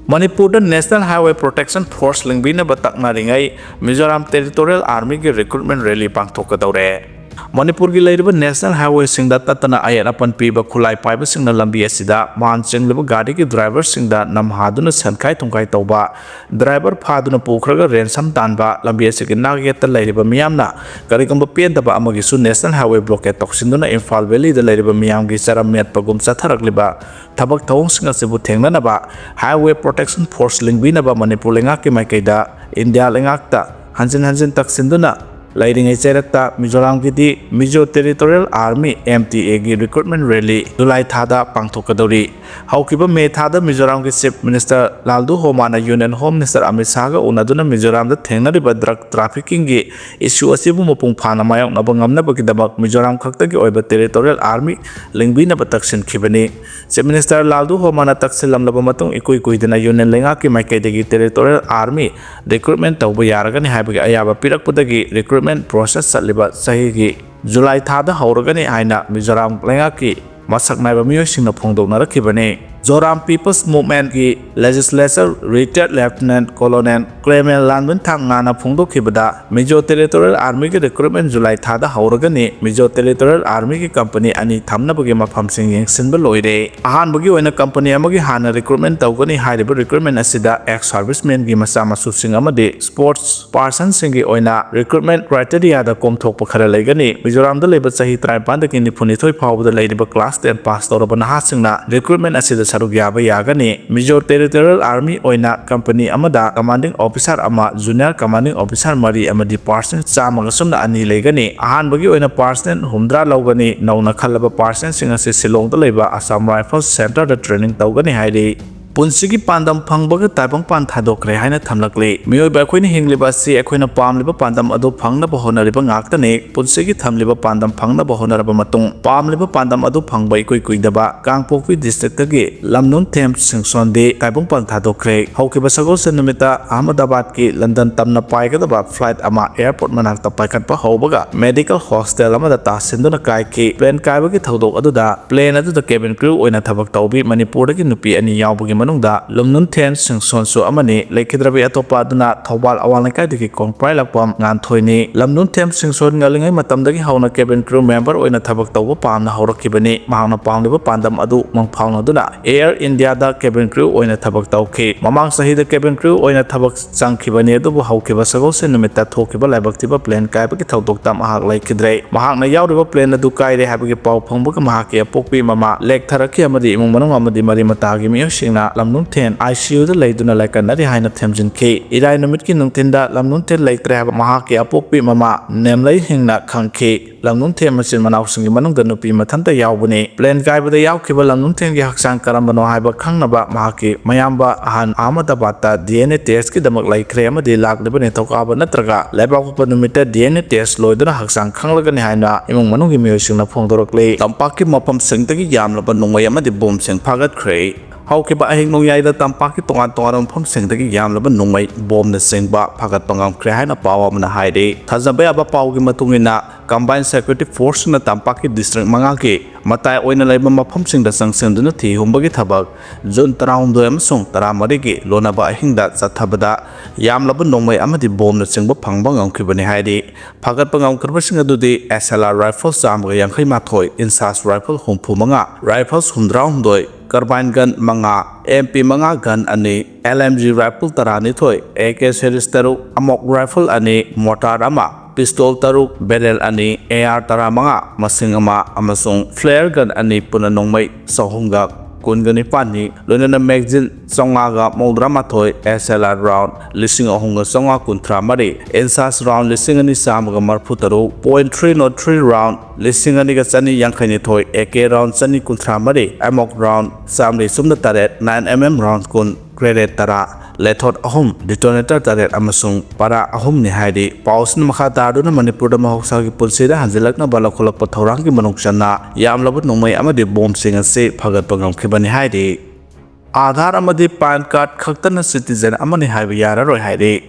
ꯃꯅꯤꯄꯨꯔꯗ National Highway Protection Force ꯂꯤꯡꯕꯤꯅꯕ ꯇꯛꯅꯔꯤꯉꯩ Mizoram Territorial Armyꯒꯤ recruitment rally ꯄꯥꯡꯊꯣꯛꯀꯗꯧꯔꯦ꯫ ꯃꯅꯤꯄꯨꯔꯒꯤ ꯂꯩꯔꯤꯕ National Highwayꯁꯤꯡꯗ ꯇꯠꯇꯅ ꯑꯌꯦꯠ ꯑꯄꯟ ꯄꯤꯕ ꯈꯨꯠꯂꯥꯏ ꯄꯥꯏꯕꯁꯤꯡꯅ ꯂꯝꯕꯤ ꯑꯁꯤꯗ ꯃꯥꯟ ꯆꯦꯟꯂꯤꯕ ꯒꯥꯔꯤꯒꯤ driverꯁꯤꯡꯗ ꯅꯝꯍꯥꯗꯨꯅ ꯁꯦꯟꯈꯥꯏ ꯊꯨꯝꯈꯥꯏ ꯇꯧꯕ, driver ꯐꯥꯗꯨꯅ ꯄꯨꯈ꯭ꯔꯒ ransom ꯇꯥꯟꯕ, ꯂꯝꯕꯤ ꯑꯁꯤꯒꯤ ꯅꯥꯛꯌꯦꯠꯇ ꯂꯩꯔꯤꯕ ꯃꯤꯌꯥꯝꯅ ꯀꯔꯤꯒꯨꯝꯕ ꯄꯦꯟꯗꯕ ꯑꯃꯒꯤꯁꯨ National Highway blockade ꯇꯧꯁꯤꯟꯗꯨꯅ ꯏꯝꯐꯥꯜ Valleyꯗ ꯂꯩꯔꯤꯕ ꯃꯤꯌꯥꯝꯒꯤ ꯆꯔꯝ ꯃꯦꯠꯄꯒꯨꯝ ꯆꯠꯊꯔꯛꯂꯤꯕ ꯊꯕꯛ ꯊꯧꯑꯣꯡꯁꯤꯡ ꯑꯁꯤꯕꯨ ꯊꯦꯡꯅꯅꯕ Highway Protection Force ꯂꯤꯡꯕꯤꯅꯕ ꯃꯅꯤꯄꯨꯔ ꯂꯩꯉꯥꯛꯀꯤ ꯃꯥꯏꯀꯩꯗ ꯏꯟꯗꯤꯌꯥ ꯂꯩꯉꯥꯛꯇ ꯍꯟꯖꯤꯟ ꯍꯟꯖꯤꯟ ꯇꯛꯁꯤꯟꯗꯨꯅ ꯂꯩꯔꯤꯉꯩ ꯆꯩꯔꯛꯇ ꯃꯤꯖꯣꯔꯥꯝꯒꯤꯗꯤ Mizo Territorial Army, M T Aꯒꯤ recruitment rally July ꯊꯥꯗ ꯄꯥꯡꯊꯣꯛꯀꯗꯧꯔꯤ꯫ ꯍꯧꯈꯤꯕ ꯃꯦ ꯊꯥꯗ ꯃꯤꯖꯣꯔꯥꯝꯒꯤ Chief Minister ꯂꯥꯜꯗꯨ ꯍꯣꯃꯥꯅ Union Home Minister Amit ꯁꯥꯍꯒ ꯎꯅꯗꯨꯅ ꯃꯤꯖꯣꯔꯥꯝꯗ ꯊꯦꯡꯅꯔꯤꯕ drug traffickingꯒꯤ issue ꯑꯁꯤꯕꯨ ꯃꯄꯨꯡ ꯐꯥꯅ ꯃꯥꯌꯣꯛꯅꯕ ꯉꯝꯅꯕꯒꯤꯗꯃꯛ ꯃꯤꯖꯣꯔꯥꯝ ꯈꯛꯇꯒꯤ ꯑꯣꯏꯕ Territorial Army ꯂꯤꯡꯕꯤꯅꯕ ꯇꯛꯁꯤꯟꯈꯤꯕꯅꯤ꯫ Chief Minister ꯂꯥꯜꯗꯨ ꯍꯣꯃꯥꯅ ꯇꯛꯁꯤꯜꯂꯝꯂꯕ ꯃꯇꯨꯡ ꯏꯀꯨꯏ ꯀꯨꯏꯗꯅ Union ꯂꯩꯉꯥꯛꯀꯤ ꯃꯥꯏꯀꯩꯗꯒꯤ Territorial Army recruitment ꯇꯧꯕ ꯌꯥꯔꯒꯅꯤ ꯍꯥꯏꯕꯒꯤ ꯑꯌꯥꯕ ꯄꯤꯔꯛꯄꯗꯒꯤ recruitment process ꯆꯠꯂꯤꯕ ꯆꯍꯤꯒꯤ ꯖꯨꯂꯥꯏ ꯊꯥꯗ ꯍꯧꯔꯒꯅꯤ ꯍꯥꯏꯅ ꯃꯤꯖꯣꯔꯥꯝ ꯂꯩꯉꯥꯛꯀꯤ ꯃꯁꯛ ꯅꯥꯏꯕ ꯃꯤꯑꯣꯏꯁꯤꯡꯅ ꯐꯣꯡꯗꯣꯛꯅꯔꯛꯈꯤꯕꯅꯤ꯫ Zoram People's Movementꯀꯤ Legislature Retired Lieutenant Colonel Clement Lalminthangana ꯐꯣꯡꯗꯣꯛꯈꯤꯕꯗ, Mizo Territorial Armyꯒꯤ recruitment July ꯊꯥꯗ ꯍꯧꯔꯒꯅꯤ꯫ Mizo Territorial Armyꯒꯤ company ꯑꯅꯤ ꯊꯝꯅꯕꯒꯤ ꯃꯐꯝꯁꯤꯡ ꯌꯦꯡꯁꯤꯟꯕ ꯂꯣꯏꯔꯦ꯫ ꯑꯍꯥꯟꯕꯒꯤ ꯑꯣꯏꯅ company ꯑꯃꯒꯤ ꯍꯥꯟꯅ recruitment ꯇꯧꯒꯅꯤ꯫ ꯍꯥꯏꯔꯤꯕ recruitment ꯑꯁꯤꯗ ex servicemenꯒꯤ ꯃꯆꯥ ꯃꯁꯨꯁꯤꯡ ꯑꯃꯗꯤ sports personꯁꯤꯡꯒꯤ ꯑꯣꯏꯅ recruitment criteriaꯗ ꯀꯣꯝꯊꯣꯛꯄ ꯈꯔ ꯂꯩꯒꯅꯤ꯫ ꯃꯤꯖꯣꯔꯥꯝꯗ ꯂꯩꯕ ꯆꯍꯤ ꯇꯔꯥꯅꯤꯄꯥꯟꯗꯒꯤ ꯅꯤꯐꯨꯅꯤꯊꯣꯏ ꯐꯥꯎꯕꯗ ꯂꯩꯔꯤꯕ class ten pass ꯇꯧꯔꯕ ꯅꯍꯥꯁꯤꯡꯅ recruitment ꯑꯁꯤꯗ ꯁꯔꯨꯛ ꯌꯥꯕ ꯌꯥꯒꯅꯤ꯫ Mizo Territorial Army ꯑꯣꯏꯅ company ꯑꯃꯗ commanding officer ꯑꯃ, junior commanding officer ꯃꯔꯤ ꯑꯃꯗꯤ personnel ꯆꯥꯝꯃꯒ ꯁꯨꯞꯅ ꯑꯅꯤ ꯂꯩꯒꯅꯤ꯫ ꯑꯍꯥꯟꯕꯒꯤ ꯑꯣꯏꯅ personnel ꯍꯨꯝꯗ꯭ꯔꯥ ꯂꯧꯒꯅꯤ꯫ ꯅꯧꯅ ꯈꯜꯂꯕ personelꯁꯤꯡ ꯑꯁꯤ ꯁꯤꯂꯣꯡꯗ ꯂꯩꯕ Assam Rifles Centreꯗ training ꯇꯧꯒꯅꯤ ꯍꯥꯏꯔꯤ꯫ ꯄꯨꯟꯁꯤꯒꯤ ꯄꯥꯟꯗꯝ ꯐꯪꯕꯒ ꯇꯥꯏꯕꯪꯄꯥꯟ ꯊꯥꯗꯣꯛꯈ꯭ꯔꯦ ꯍꯥꯏꯅ ꯊꯝꯂꯛꯂꯤ꯫ ꯃꯤꯑꯣꯏꯕ ꯑꯩꯈꯣꯏꯅ ꯍꯤꯡꯂꯤꯕ ꯑꯁꯤ ꯑꯩꯈꯣꯏꯅ ꯄꯥꯝꯂꯤꯕ ꯄꯥꯟꯗꯝ ꯑꯗꯨ ꯐꯪꯅꯕ ꯍꯣꯠꯅꯔꯤꯕ ꯉꯥꯛꯇꯅꯤ꯫ ꯄꯨꯟꯁꯤꯒꯤ ꯊꯝꯂꯤꯕ ꯄꯥꯟꯗꯝ ꯐꯪꯅꯕ ꯍꯣꯠꯅꯔꯕ ꯃꯇꯨꯡ, ꯄꯥꯝꯂꯤꯕ ꯄꯥꯟꯗꯝ ꯑꯗꯨ ꯐꯪꯕ ꯏꯀꯨꯏ ꯀꯨꯏꯗꯕ ꯀꯥꯡꯄꯣꯛꯄꯤ districtꯀꯤ ꯂꯝꯅꯨꯡꯊꯦꯝ ꯁꯤꯡꯁꯣꯟꯗꯤ ꯇꯥꯏꯕꯪꯄꯥꯟ ꯊꯥꯗꯣꯛꯈ꯭ꯔꯦ꯫ ꯍꯧꯈꯤꯕ ꯁꯒꯣꯜꯁꯦꯟ ꯅꯨꯃꯤꯠꯇ ꯑꯍꯃꯗꯥꯕꯥꯗꯀꯤ ꯂꯟꯗꯟ ꯇꯝꯅ ꯄꯥꯏꯒꯗꯕ flight ꯑꯃ airport ꯃꯅꯥꯛꯇ ꯄꯥꯏꯈꯠꯄ ꯍꯧꯕꯒ medical hostel ꯑꯃꯗ ꯇꯥꯁꯤꯟꯗꯨꯅ ꯀꯥꯏꯈꯤ꯫ Plane ꯀꯥꯏꯕꯒꯤ ꯊꯧꯗꯣꯛ ꯑꯗꯨꯗ plane ꯑꯗꯨꯗ cabin crew ꯑꯣꯏꯅ ꯊꯕꯛ ꯇꯧꯕꯤ ꯃꯅꯤꯄꯨꯔꯗꯒꯤ ꯅꯨꯄꯤ ꯑꯅꯤ ꯌꯥꯎꯕꯒꯤ ꯃꯅꯨꯡꯗ ꯂꯨꯝꯅꯨꯟꯊꯦꯟ ꯁꯤꯡꯁꯣꯟꯁꯨ ꯑꯃꯅꯤ꯫ ꯂꯩꯈꯤꯗ꯭ꯔꯕꯤ ꯑꯇꯣꯞꯄ ꯑꯗꯨꯅ ꯊꯧꯕꯥꯜ ꯑꯋꯥꯡ ꯂꯩꯀꯥꯏꯗꯒꯤ ꯀꯣꯡꯄ꯭ꯔꯥꯏꯂꯛꯄꯝ ꯉꯥꯟꯊꯣꯏꯅꯤ꯫ ꯂꯝꯅꯨꯟꯊꯦꯟ ꯁꯤꯡꯁꯣꯟ ꯉꯜꯂꯤꯉꯩ ꯃꯇꯝꯗꯒꯤ ꯍꯧꯅ cabin crew member ꯑꯣꯏꯅ ꯊꯕꯛ ꯇꯧꯕ ꯄꯥꯝꯅ ꯍꯧꯔꯛꯈꯤꯕꯅꯤ꯫ ꯃꯍꯥꯛꯅ ꯄꯥꯝꯂꯤꯕ ꯄꯥꯟꯗꯝ ꯑꯗꯨ ꯃꯪꯐꯥꯎꯅꯗꯨꯅ Air Indiaꯗ cabin crew ꯑꯣꯏꯅ ꯊꯕꯛ ꯇꯧꯈꯤ꯫ ꯃꯃꯥꯡ ꯆꯍꯤꯗ cabin crew ꯑꯣꯏꯅ ꯊꯕꯛ ꯆꯪꯈꯤꯕꯅꯤ, ꯑꯗꯨꯕꯨ ꯍꯧꯈꯤꯕ ꯁꯒꯣꯜꯁꯦꯟ ꯅꯨꯃꯤꯠꯇ ꯊꯣꯛꯈꯤꯕ ꯂꯥꯏꯕꯛ ꯊꯤꯕ plane ꯀꯥꯏꯕꯒꯤ ꯊꯧꯗꯣꯛꯇ ꯃꯍꯥꯛ ꯂꯩꯈꯤꯗ꯭ꯔꯦ꯫ ꯃꯍꯥꯛꯅ ꯌꯥꯎꯔꯤꯕ plane ꯑꯗꯨ ꯀꯥꯏꯔꯦ ꯍꯥꯏꯕꯒꯤ ꯄꯥꯎ ꯐꯪꯕꯒ ꯃꯍꯥꯛꯀꯤ ꯑꯄꯣꯛꯄꯤ ꯃꯃꯥ ꯂꯦꯛꯊꯔꯛꯈꯤ ꯑꯃꯗꯤ ꯏꯃꯨꯡ ꯃꯅꯨꯡ ꯑꯃꯗꯤ ꯃꯔꯤ ꯃꯇꯥꯒꯤ ꯃꯤꯑꯣꯏꯁꯤꯡꯅ ꯂꯝꯅꯨꯡꯊꯦꯟ ICUꯗ ꯂꯩꯗꯨꯅ ꯂꯥꯏꯀꯠꯅꯔꯤ ꯍꯥꯏꯅ ꯊꯦꯝꯖꯤꯟꯈꯤ꯫ ꯏꯔꯥꯏ ꯅꯨꯃꯤꯠꯀꯤ ꯅꯨꯡꯊꯤꯟꯗ ꯂꯝꯅꯨꯡꯊꯦꯟ ꯂꯩꯇ꯭ꯔꯦ ꯍꯥꯏꯕ ꯃꯍꯥꯛꯀꯤ ꯑꯄꯣꯛꯄꯤ ꯃꯃꯥ ꯅꯦꯝꯂꯩ ꯍꯤꯡꯅ ꯈꯪꯈꯤ꯫ ꯂꯝꯅꯨꯡꯊꯦꯟ ꯃꯆꯤꯟ ꯃꯅꯥꯎꯁꯤꯡꯒꯤ ꯃꯅꯨꯡꯗ ꯅꯨꯄꯤ ꯃꯊꯟꯇ ꯌꯥꯎꯕꯅꯤ꯫ Plane ꯀꯥꯏꯕꯗ ꯌꯥꯎꯈꯤꯕ ꯂꯝꯅꯨꯡꯊꯦꯟꯒꯤ ꯍꯛꯆꯥꯡ ꯀꯔꯝꯕꯅꯣ ꯍꯥꯏꯕ ꯈꯪꯅꯕ ꯃꯍꯥꯛꯀꯤ ꯃꯌꯥꯝꯕ ꯑꯍꯟ ꯑꯍꯃꯗꯥꯕꯥꯗꯇ DNA testꯀꯤꯗꯃꯛ ꯂꯩꯈ꯭ꯔꯦ ꯑꯃꯗꯤ ꯂꯥꯛꯂꯤꯕ ꯅꯤꯡꯊꯧꯀꯥꯕ ꯅꯠꯇ꯭ꯔꯒ ꯂꯩꯕꯥꯛꯄꯣꯛꯄ ꯅꯨꯃꯤꯠꯇ DNA test ꯂꯣꯏꯗꯨꯅ ꯍꯛꯆꯥꯡ ꯈꯪꯂꯒꯅꯤ ꯍꯥꯏꯅ ꯏꯃꯨꯡ ꯃꯅꯨꯡꯒꯤ ꯃꯤꯑꯣꯏꯁꯤꯡꯅ ꯐꯣꯡꯗꯣꯔꯛꯂꯤ꯫ ꯇꯝꯄꯥꯛꯀꯤ ꯃꯐꯝꯁꯤꯡꯗꯒꯤ ꯌꯥꯝꯂꯕ ꯅꯣꯡꯃꯩ ꯑꯃꯗꯤ ꯕꯣꯝꯁꯤꯡ ꯐꯥꯒꯠꯈ꯭ꯔꯦ꯫ ꯍꯧꯈꯤꯕ ꯑꯍꯤꯡ ꯅꯣꯡꯌꯥꯏꯗ ꯇꯝꯄꯥꯛꯀꯤ ꯇꯣꯉꯥꯟ ꯇꯣꯉꯥꯟꯕ ꯃꯐꯝꯁꯤꯡꯗꯒꯤ ꯌꯥꯝꯂꯕ ꯅꯣꯡꯃꯩ ꯕꯣꯝꯅꯆꯤꯡꯕ ꯐꯥꯒꯠꯄ ꯉꯝꯈ꯭ꯔꯦ ꯍꯥꯏꯅ ꯄꯥꯎ ꯑꯃꯅ ꯍꯥꯏꯔꯤ꯫ ꯊꯥꯖꯕ ꯌꯥꯕ ꯄꯥꯎꯒꯤ ꯃꯇꯨꯡ ꯏꯟꯅ, Combined Security Forceꯅ ꯇꯝꯄꯥꯛꯀꯤ ꯗꯤꯁꯇ꯭ꯔꯤꯛ ꯃꯉꯥꯒꯤ ꯃꯇꯥꯏ ꯑꯣꯏꯅ ꯂꯩꯕ ꯃꯐꯝꯁꯤꯡꯗ ꯆꯪꯁꯤꯟꯗꯨꯅ ꯊꯤ ꯍꯨꯝꯕꯒꯤ ꯊꯕꯛ ꯖꯨꯟ ꯇꯔꯥꯍꯨꯝꯗꯣꯏ ꯑꯃꯁꯨꯡ ꯇꯔꯥꯃꯔꯤꯒꯤ ꯂꯣꯟꯅꯕ ꯑꯍꯤꯡꯗ ꯆꯠꯊꯕꯗ ꯌꯥꯝꯂꯕ ꯅꯣꯡꯃꯩ ꯑꯃꯗꯤ ꯕꯣꯝꯅꯆꯤꯡꯕ ꯐꯪꯕ ꯉꯝꯈꯤꯕꯅꯤ ꯍꯥꯏꯔꯤ꯫ ꯐꯥꯒꯠꯄ ꯉꯝꯈ꯭ꯔꯕꯁꯤꯡ ꯑꯗꯨꯗꯤ S L R rifles ꯆꯥꯝꯃꯒ ꯌꯥꯡꯈꯩ ꯃꯥꯊꯣꯏ, INSAS rifle ꯍꯨꯝꯐꯨ ꯃꯉꯥ, rifles ꯍꯨꯝꯗ꯭ꯔꯥ ꯍꯨꯝꯗꯣꯏ, carbine gun ꯃꯉꯥ, M P ꯃꯉꯥ gun ꯑꯅꯤ, L M G rifle ꯇꯔꯥꯅꯤꯊꯣꯏ, A K series ꯇꯔꯨꯛ, AMOC rifle ꯑꯅꯤ, mortar ꯑꯃ, pistol ꯇꯔꯨꯛ, barrel ꯑꯅꯤ, A R ꯇꯔꯥꯃꯉꯥ, ꯃꯁꯤꯡ ꯑꯃ, ꯑꯃꯁꯨꯡ flare gun ꯑꯅꯤ, ꯄꯨꯟꯅ ꯅꯣꯡꯃꯩ ꯆꯍꯨꯝꯒ ꯀꯨꯟꯒ ꯅꯤꯄꯥꯟꯅꯤ, ꯂꯣꯏꯅꯅ magazine ꯆꯥꯝꯃꯉꯥꯒ ꯃꯧꯗ꯭ꯔꯥ ꯃꯥꯊꯣꯏ, S L R round ꯂꯤꯁꯤꯡ ꯑꯍꯨꯝꯒ ꯆꯥꯝꯃꯉꯥ ꯀꯨꯟꯊ꯭ꯔꯥ ꯃꯔꯤ, INSAS round ꯂꯤꯁꯤꯡ ꯑꯅꯤ ꯆꯥꯝꯃꯒ ꯃꯔꯤꯐꯨ ꯇꯔꯨꯛ, point three nought three round ꯂꯤꯁꯤꯡ ꯑꯅꯤꯒ ꯆꯅꯤ ꯌꯥꯡꯈꯩ ꯅꯤꯊꯣꯏ, A K round ꯆꯅꯤ ꯀꯨꯟꯊ꯭ꯔꯥ ꯃꯔꯤ, AMOC round ꯆꯥꯝꯃꯔꯤ ꯁꯨꯞꯅ ꯇꯔꯦꯠ, nine M M round ꯀꯨꯟ, grenade ꯇꯔꯥ, ꯂꯦꯊꯣꯠ ꯑꯍꯨꯝ, detonator ꯇꯔꯦꯠ ꯑꯃꯁꯨꯡ ꯄꯔꯥ ꯑꯍꯨꯝꯅꯤ ꯍꯥꯏꯔꯤ꯫ ꯄꯥꯎꯁꯤꯅ ꯃꯈꯥ ꯇꯥꯗꯨꯅ ꯃꯅꯤꯄꯨꯔꯗ ꯃꯍꯧꯁꯥꯒꯤ ꯄꯨꯟꯁꯤꯗ ꯍꯟꯖꯤꯜꯂꯛꯅꯕ ꯂꯧꯈꯠꯂꯛꯄ ꯊꯧꯔꯥꯡꯒꯤ ꯃꯅꯨꯡ ꯆꯟꯅ ꯌꯥꯝꯂꯕ ꯅꯣꯡꯃꯩ ꯑꯃꯗꯤ ꯕꯣꯝꯁꯤꯡ ꯑꯁꯤ ꯐꯒꯠꯄ ꯉꯝꯈꯤꯕꯅꯤ ꯍꯥꯏꯔꯤ꯫ ꯑꯥꯙꯥꯔ ꯑꯃꯗꯤ ꯄꯥꯟ ꯀꯥꯔꯗ ꯈꯛꯇꯅ citizen ꯑꯃꯅꯤ ꯍꯥꯏꯕ ꯌꯥꯔꯔꯣꯏ ꯍꯥꯏꯔꯤ꯫